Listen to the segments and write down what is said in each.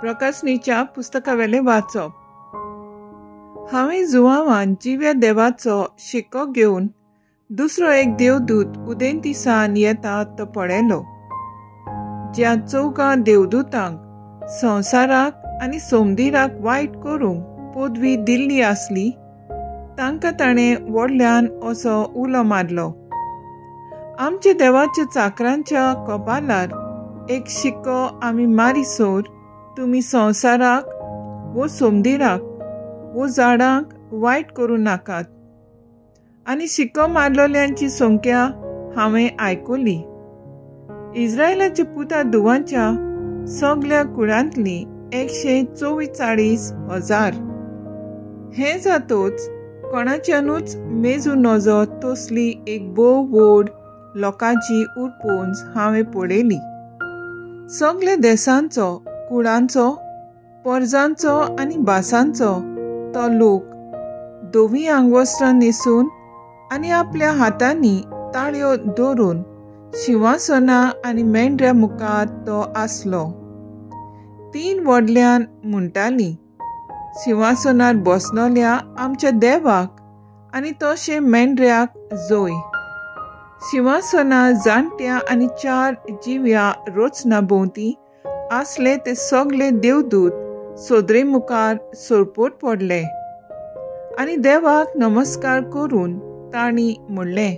प्रकाशनीच्या पुस्तकावेलें वाचप. हांवें जुवावान जिव्या देवाचो शिको घेवन दुसरो एक देवदूत उदेंतीसान येता तो पळयलो, ज्या चौगां देवदूतांक संवसाराक आनी सोमदिराक वायट करूंक पदवी दिल्ली आसली, तांकां ताणें व्हडल्यान असो उलो मारलो, आमच्या देवाच्या चाकरांच्या कपालार एक शिक्को आमी मारीसर तुमी संवसाराक वो सोमदिराक वो झाडांक वायट करूं नाकात. आनी शिक्को मारलेल्यांची संख्या हांवें आयकली. इस्रायलाच्या पुता धुवांच्या सगल्या कुळांतली 144,000. हें जातोच कोणाच्यानूच मेजू नजो तसली एक भोव व्हड लोकांची उरपोंज हांवें पळयली. सगल्या देसांचो, कुळांचो, पोरजांचो आनी भासांचो तो लोक धवीं आंगवस्त्रां न्हेसून आनी आपल्या हातांनी ताळयो दवरून शिंवासना आनी मेंढऱ्या मुखार तो आसलो. तीन व्हडल्यान म्हणटाली, शिंवासनार बसलोल्या आमच्या देवाक आनी तशें मेंढऱ्याक जोय. शिंवासना जाणट्या आनी चार जिव्या रोचना भोंवती आसले ते सगळे देवदूत सोदरे मुखार सरपोट पडले आनी देवाक नमस्कार करून तांणी म्हणलें,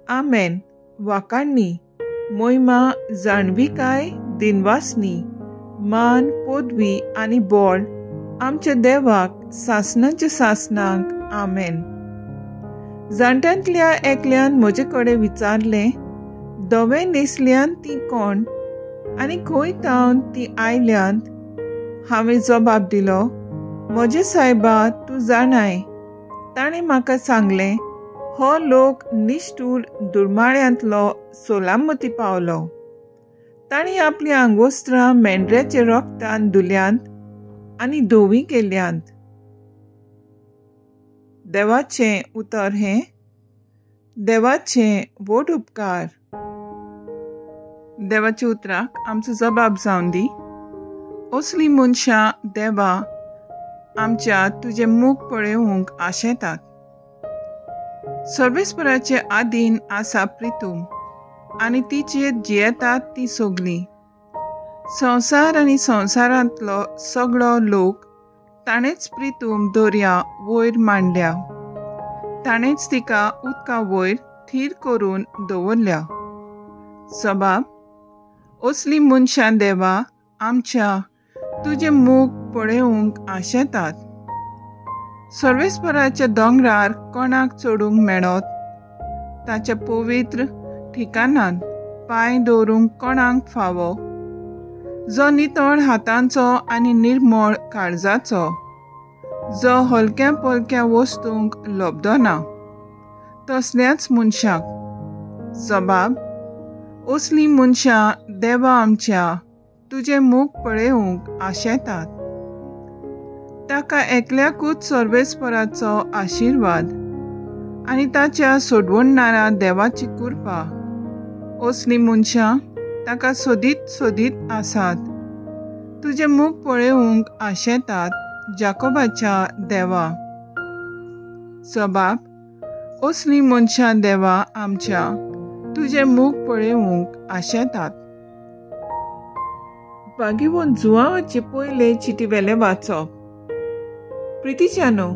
आमेन, वाकाण्णी, मोहिमा, जाणविकाय, दिनवासनी, मान, पदवी आनी बळ आमच्या देवाक सासणाच्या सासणाक, आमेन. जाणट्यांतल्या एकल्यान म्हजे कडेन विचारलें, धवें न्हेसल्यान ती कोण आनी खंय तावन ती आयल्यांत? हांवें जबाब दिलो, म्हजे सायबा, तूं जाणाय. ताणें म्हाका सांगलें, हो लोक निश्ठूर दुर्माळ्यांतलो सोलामती पावलो. ताणें आपलीं आंगवस्त्रां मेंढऱ्याच्या रोगतान धुल्यांत आनी धवीं केल्यांत. देवाचें उतर हें. देवाचें व्हड उपकार. देवाच्या उतराक आमचो जबाब जावन दी. असलीं मनशां देवा आमच्या तुजें मुख पळोवंक आशेतात. सर्वेस्पराचे आदीन आसा प्रितूम आनी तिचेर जियेतात ती सगलीं. संवसार आनी संवसारांतलो सगळो लोक ताणेंच प्रितूम दर्या वयर मांडल्या, ताणेंच तिका उदका वयर थीर करून दवरल्या. सबाब, असलीं मनशां देवा आमच्या तुजें मुख पळोवंक आशेतात. सर्वेस्पराच्या दोंगरार कोणाक चडूंक मेळत? ताच्या पवित्र ठिकाणान पांय दवरूंक कोणाक फावो? जो नितळ हातांचो आनी निर्मळ काळजाचो, जो हलक्या पलक्या वस्तूंक लब्दना, तसल्याच मनशाक. जबाब, असलीं मनशां देवा आमच्या तुजें मुख पळोवंक आशेतात. ताका एकल्याकूच सर्वेस्पराचो आशिर्वाद आनी ताच्या सोडवणणारा देवाची कृपा. असलीं मनशां ताका सोदीत सोदीत आसात, तुजें मुख पळोवंक आशेतात जाकोबाच्या देवा. सबाब, असलीं मनशां देवा आमच्या तुजें मुख पळोवंक आशेतात. बागेवन जुवाचे पयले चिटीवेलें वाचप. प्रितीच्यानो,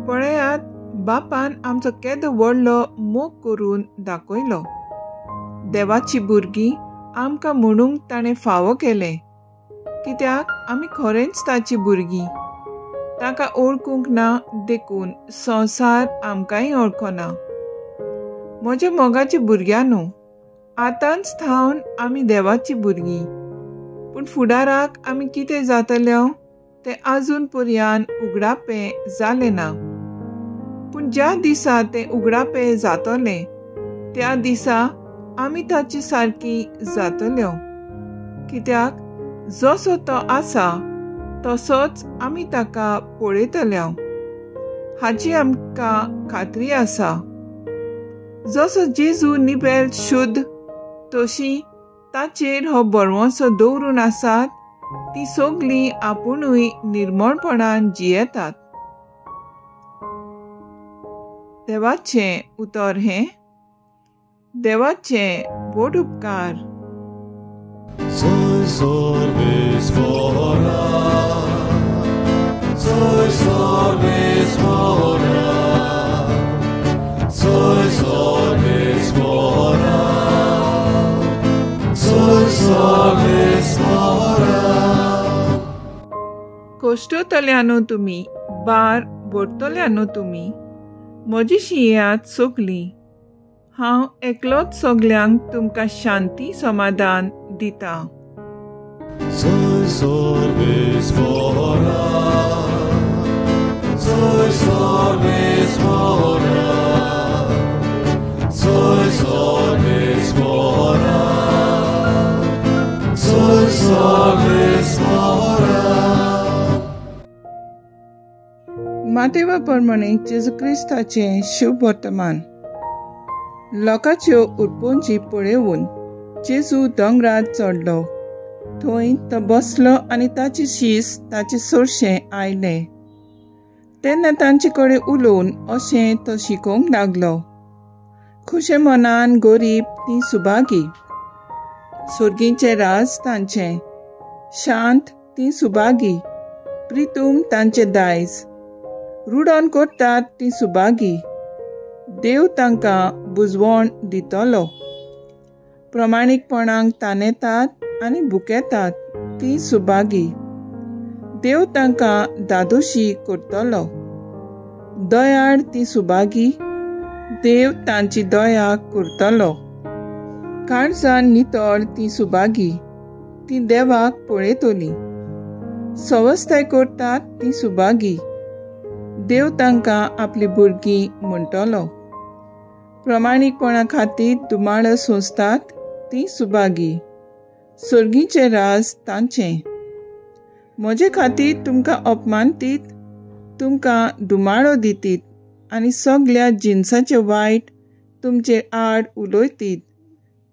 पळयात, बापान आमचो केदो व्हडलो मोग करून दाखयलो. देवाची भुरगीं आमकां म्हणूंक ताणें फावो केलें, कित्याक आमी खरेंच ताची भुरगीं. ताका ओळखूंक ना देखून संवसार आमकांय ओळखना. म्हज्या मोगाच्या भुरग्यांनो, आतांच थावन आमी देवाची भुरगीं, पूण फुडाराक आमी कितें जातले तें आजून पर्यान उगडापें जालें ना. पूण ज्या दिसा तें उगडापें जातलें त्या दिसा आमी ताची सारकी जातल्यो, कित्याक जसो तो आसा तसोच आमी ताका पळयतल्या हाची आमकां खात्री आसा. जसो जेजू निबेल शुद्ध तशी ताचेर हो भरवंसो दवरून आसात ती सगळीं आपुणूय निर्मळपणान जियेतात. देवाचें उतर हें. देवाचें व्हड उपकार. कश्टतल्यानो तुमी, बार भरतल्यानो तुमी, म्हजी शियात सगलीं. हांव एकलोच सगल्यांक तुमकां शांती समाधान दिता. मातेवा प्रमाणे जेजू क्रिस्ताचें शुभ वर्तमान. लोकांच्यो उरपोंजी पळोवन जेजू दोंगरार चडलो. थंय तो बसलो आनी ताची शीस ताचे सोरशें आयलें. तेन्ना तांचे कडेन उलोवन अशें तो शिकोवंक लागलो. खुशे मनान गरीब ती सुभागी, सुर्गींचें राज तांचें. शांत ती सुभागी, प्रितूम तांचें दायज. रुडोन करतात ती सुभागी, देव तांकां बुजवण दितलो. प्रमाणीकपणाक तानेतात आनी भुकेतात ती सुभागी, देव तांकां दादोशी करतलो. दयाळ ती सुभागी, देव तांची दया करतलो. काळजान नितळ ती सुभागी, ती देवाक पळयतली. सवस्ताय करतात ती सुभागी, देव तांकां आपली भुरगीं म्हणटलो. प्रमाणीकपणा खातीर दुमाळ सोंसतात ती सुभागी, सर्गीचें राज तांचें. म्हजे खातीर तुमकां अपमानतीत, तुमकां दुमाळो दितीत आनी सगल्या जिनसाचें वायट तुमचे आड उलयतीत,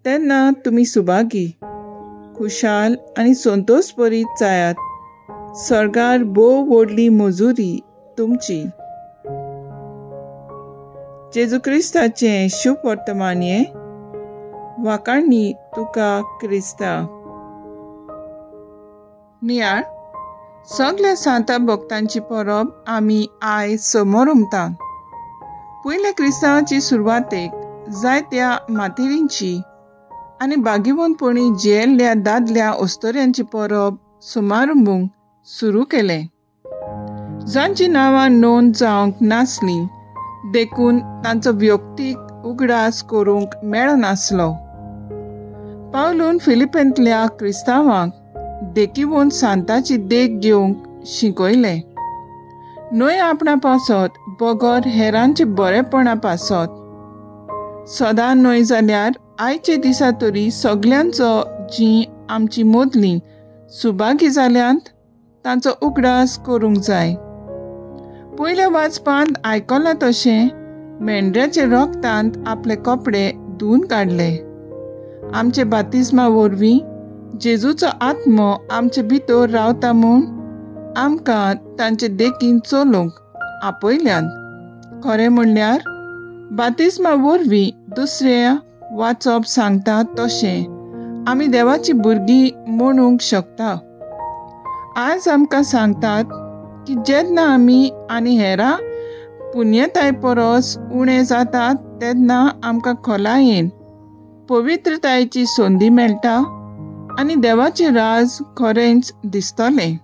तेन्ना तुमी सुभागी, खुशाल आनी संतोश भरीत जायात. सर्गार भोव व्हडली मजुरी तुमची. जेजू क्रिस्ताचें शुभ वर्तमान हें. वाकाणी तुका क्रिस्ता. नियाळ. सगल्या सांता भक्तांची परब आमी आयज समोरमतात. पयल्या क्रिस्तांवाची सुरवातेक जायत्या मातेरींची आनी बागीवंतपणी जियेल्ल्या दादल्या अस्तोऱ्यांची परब सुमारंभूंक सुरू केलें. जांची नांवां नोंद जावंक नासलीं देखून तांचो व्यक्तीक उगडास करूंक मेळनासलो. पावलून फिलिपेंतल्या क्रिस्तांवांक देखीवन सांताची देख घेवंक शिकयलें, न्हय आपणा पासत बगर हेरांचे बरेपणा पासत. सदां न्हय जाल्यार आयचे दिसा तरी सगल्यांचो जीं आमची मदलीं सुभागी जाल्यांत तांचो उगडास करूंक जाय. पयल्या वाचपांत आयकलां तशें मेंढऱ्याच्या रोगतांत आपले कपडे धुवन काडले. आमचे बातिस्मा वरवीं जेजूचो आत्मो आमचे भितर रावता म्हूण आमकां तांचे देखीन चलोवंक आपयल्यात. खरें म्हणल्यार बातिस्मा वरवीं दुसऱ्या वाचप सांगता तशें आमी देवाची भुरगीं म्हणूंक शकता. आज आमकां सांगतात की जेन्ना आमी आनी हेरां पुण्यताय परस उणें जातात तेन्ना आमकां खोलायेन पवित्रतायेची संदी मेळटा आनी देवाचें राज खरेंच दिसतलें.